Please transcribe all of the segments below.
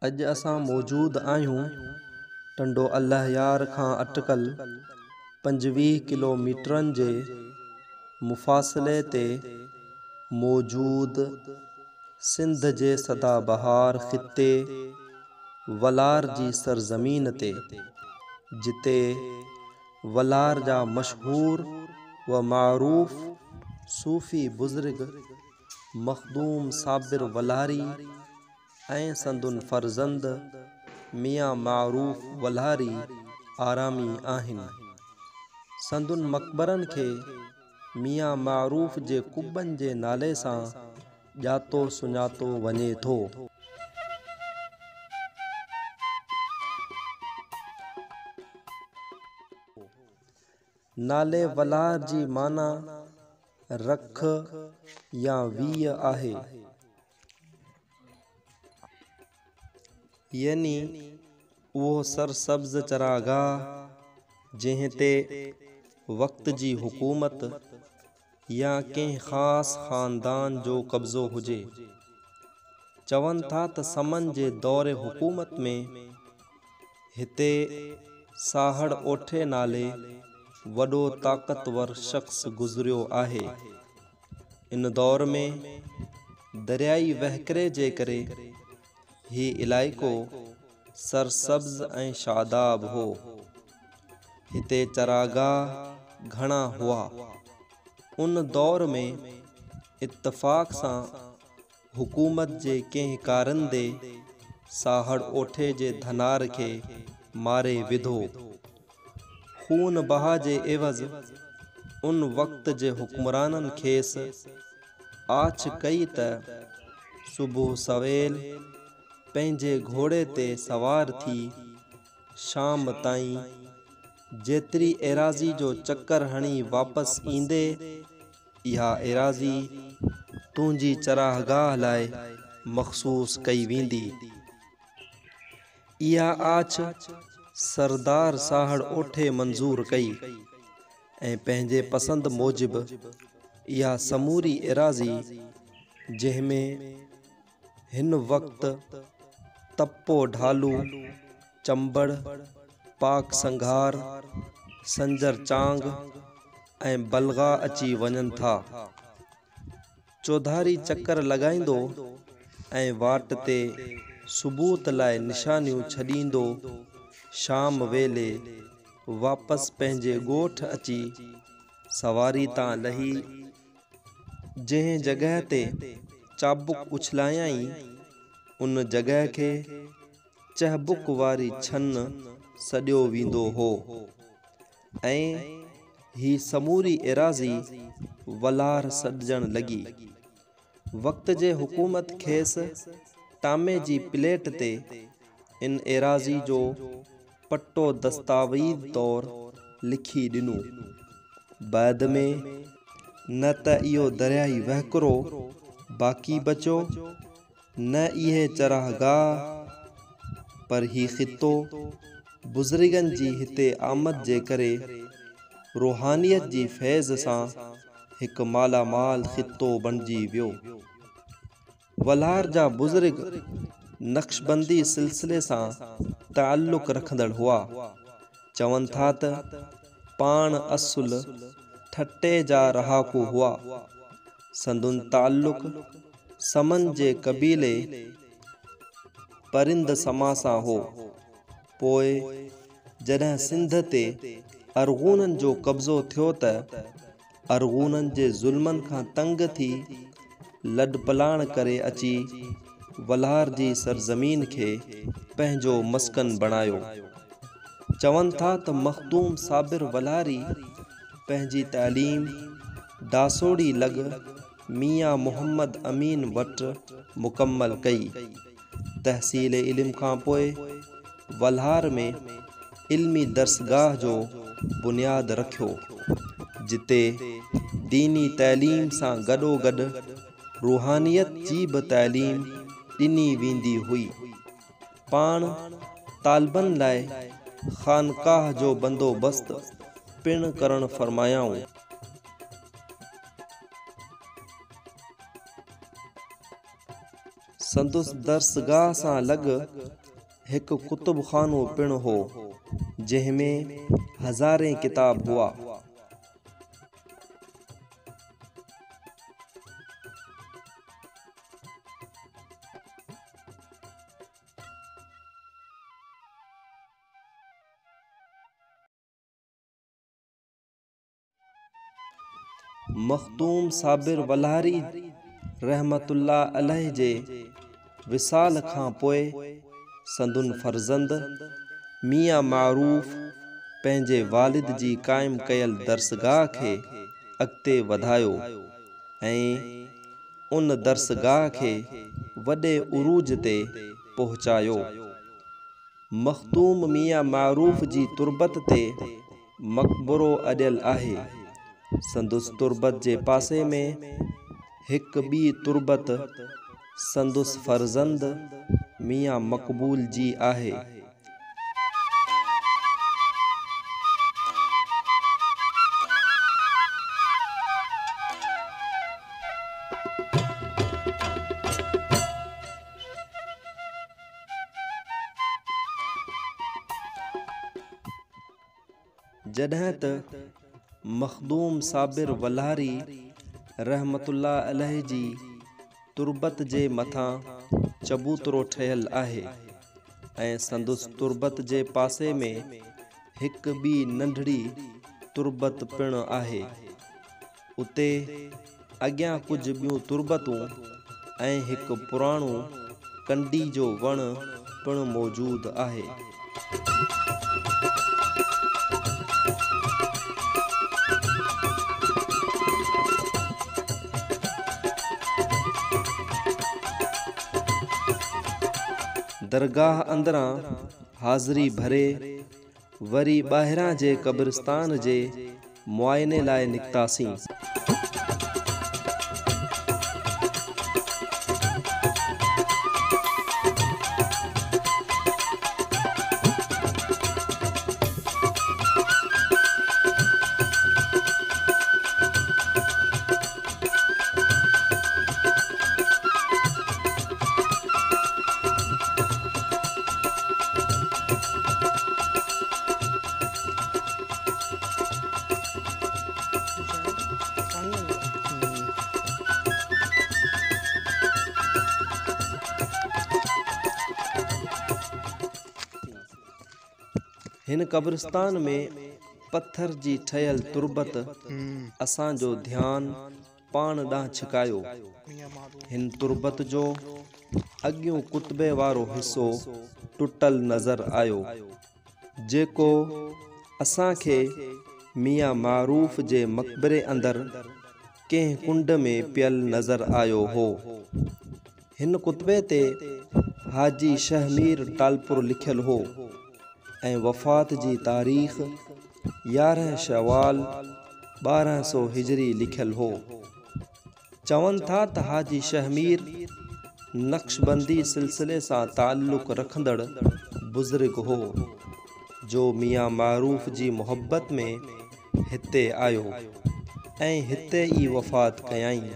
اڄ اسان موجود آهيون ٽنڊو الله يار کان اٽڪل 25 ڪلو ميٽرن جي مفاصلي تي موجود سنڌ جي سدا بهار خطي ولار جي سرزمين تي، جتي ولار جا مشهور و معروف صوفي بزرگ مخدوم صابر ولهاري ۽ سندن فرزند ميان معروف ولهاري آرامي آهن. سندن مقبرن کي ميان معروف جي قبن جي نالي سان ڄاتو سڃاتو وڃي ٿو. نالي ولهار جي معنيٰ رک يا ويء آهي. يعني اهو سرسبز چراگاهه جنهن تي وقت جي حڪومت يا ڪنهن خاص خاندان جو قبضو هجي. چون ٿا ته سمن جي دور حڪومت ۾ هتي ساهڙ اوٺي نالي وڏو طاقتور شخص گذريو آهي. ان دور ۾ دريائي وهڪري جي ڪري هي علائقو سرسبز ۽ شاداب هو. هتي چراگاهه گهڻا هئا. ان دور ۾ اتفاق سان حڪومت جي ڪنهن ڪارندي ساهڙ اوٺي جي ڌنار کي ماري وڌو. خون بها جي عيوض ان وقت جي حڪمرانن کيس آڇ ڪئي ته صبح سويل پنهنجي گهوڙي تي سوار ٿي شام تائين جيتري ايراضي جو چڪر هڻي واپس ايندي، اها ايراضي تنهنجي چراگاهه لاء مخصوص ڪئي ويندي. اها آڇ سردار ساهڙ اوٺي منظور ڪئي ۽ پنهنجي پسند موجب اها سموري ايراضي جنهن ۾ هن وقت تپو ڍالو، چمبڙ، پاڪ سنگهار، سنجر چانگ ۽ بلغا اچي وڃن ٿا. چوڌاري چڪر لڳائيندو ۽ واٽ تي ثبوت لاء نشانيون ڇڏيندو شام ويلي واپس پنهنجي ڳوٺ اچي سواري تان لهي جنهن جڳهه تي چابڪ اڇلايائين، ان جڳهه کي چهبڪ واري ڇن سڏيو ويندو هو ۽ هي سموري ايراضي ولهار سڏجڻ لڳي. وقت جي حڪومت کيس ٽامي جي پليٽ تي ان ايراضي جو پٽو دستاويز طور لکي ڏنو. بعد ۾ نه ته اهو درياهي وهڪرو باقي بچيو نه اهي چراگاهه، پر هي خطو بزرگن جي هتي آمد جي ڪري روحانيت جي فيض سان هڪ مالا مال خطو بڻجي ويو. ولهار جا بزرگ نقشبندي سلسلي سان تعلق رکندڙ هئا. چون ٿا ته پاڻ اصل ٺٽي جا رهاڪو هئا. سندن تعلق سمن جي قبيلي پرند سما سان هو. پوء جڏهن سنڌ تي ارغونن جو قبضو ٿيو ته ارغونن جي ظلمن کان تنگ ٿي لڏپلاڻ ڪري اچي ولهار جي سرزمين کي پنهنجو مسڪن بڻايو. چون ٿا ته مخدوم صابر ولهاري پنهنجي تعليم ڊاسوڙي لڳ ميان محمد امين وٽ مڪمل ڪئي. تحصيل علم کان پوء ولهار ۾ علمي درسگاهه جو بنياد رکيو، جتي ديني تعليم سان گڏوگڏ روحانيت جي به تعليم ڏني ويندي هئي. پاڻ طالبن لاء خانقاهه جو بندوبست پڻ ڪرڻ فرمايائون. سندس درسگاهه سان لڳ هڪ ڪتب خانو پڻ هو، جنهن ۾ هزارين ڪتاب هئا. مخدوم صابر ولهاري رحمة الله عليه جي وصال کان پوء سندن فرزند ميان معروف پنهنجي والد جي قائم ڪيل درسگاهه کي اڳتي وڌايو ۽ ان درسگاهه کي وڏي عروج تي پهچايو. مخدوم ميان معروف جي تربت تي مقبرو اڏيل آهي. سندس تربت جي پاسي ۾ هڪ ٻي تربت سندس فرزند ميان مقبول جي آهي. جڏهن ته مخدوم صابر ولهاري رحمة الله عليه جي تربت جي مٿان چبوترو ٺهيل آهي ۽ سندس تربت جي پاسي ۾ هڪ ٻي ننڍڙي تربت پڻ آهي. اتي اڳيان ڪجهه ٻيون تربتون ۽ هڪ پراڻو ڪنڊي جو وڻ پڻ موجود آهي. درگاهه اندران حاضري ڀري وري ٻاهران جي قبرستان جي معائني لاء نڪتاسين. هن قبرستان ۾ پٿر جي ٺهيل تربت اسان جو ڌيان پاڻ ڏانهن ڇڪايو. هن تربت جو اڳيون ڪتبي وارو حصو ٽٽل نظر آيو. جيڪو اسان کي ميان معروف جي مقبري اندر ڪنهن ڪنڊ ۾ پيل نظر آيو هو. هن ڪتبي تي حاجي شهمير ٽالپر لکيل هو ۽ وفات جي تاريخ 11 شوال 1200 هجري لکيل هو. چون ٿا ته حاجي شهمير نقشبندي سلسلي سان تعلق رکندڙ بزرگ هو، جو ميان معروف جي محبت ۾ هتي آيو ۽ هتي ئي وفات ڪيائين.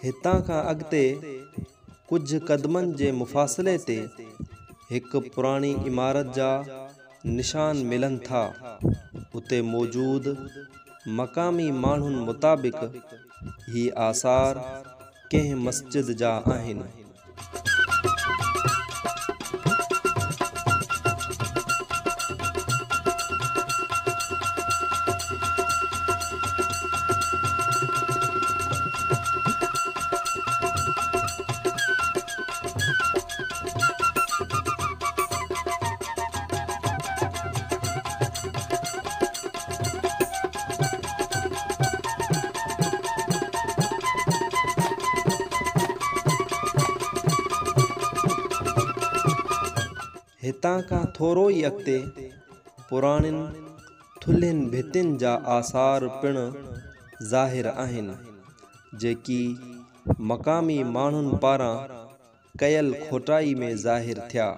هتان کان اڳتي ڪجهه قدمن جي مفاصلي تي هڪ پراڻي عمارت جا نشان ملن ٿا. اتي موجود مقامي ماڻهن مطابق هي آثار ڪنهن مسجد جا آهن. هتان کان ٿورو ئي اڳتي پراڻين ٿلهين ڀتين جا آثار پڻ ظاهر آهن، جيڪي مقامي ماڻهن پاران ڪيل کوٽائي ۾ ظاهر ٿيا.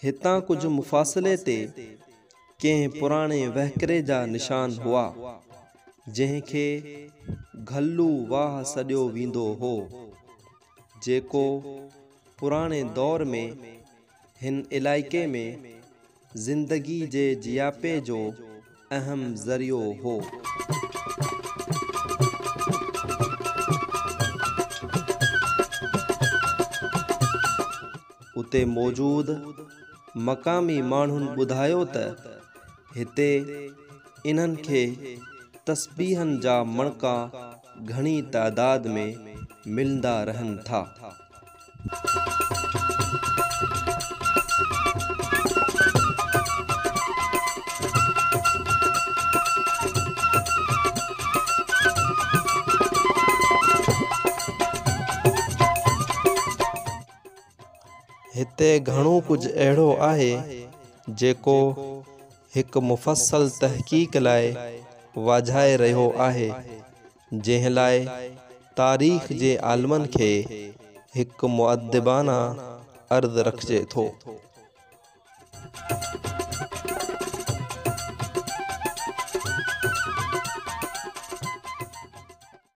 هتان ڪجهه مفاصلي تي ڪنهن پراڻي وهڪري جا نشان هئا، جنهن کي گهلو واهه سڏيو ويندو هو، جيڪو پراڻي دور ۾ هن علائقي ۾ زندگي جي جياپي جو اهم ذريعو هو. اتي موجود مقامي ماڻهن ٻڌايو ته هتي انهن کي تسبيحن جا مڻڪا گهڻي تعداد ۾ ملندا رهن ٿا. هتي گهڻو ڪجهه اهڙو آهي جيڪو هڪ مفصل تحقيق لاء واجهائي رهيو آهي، جنهن لاء تاريخ جي عالمن کي هڪ مؤدبانه عرض رکجي ٿو.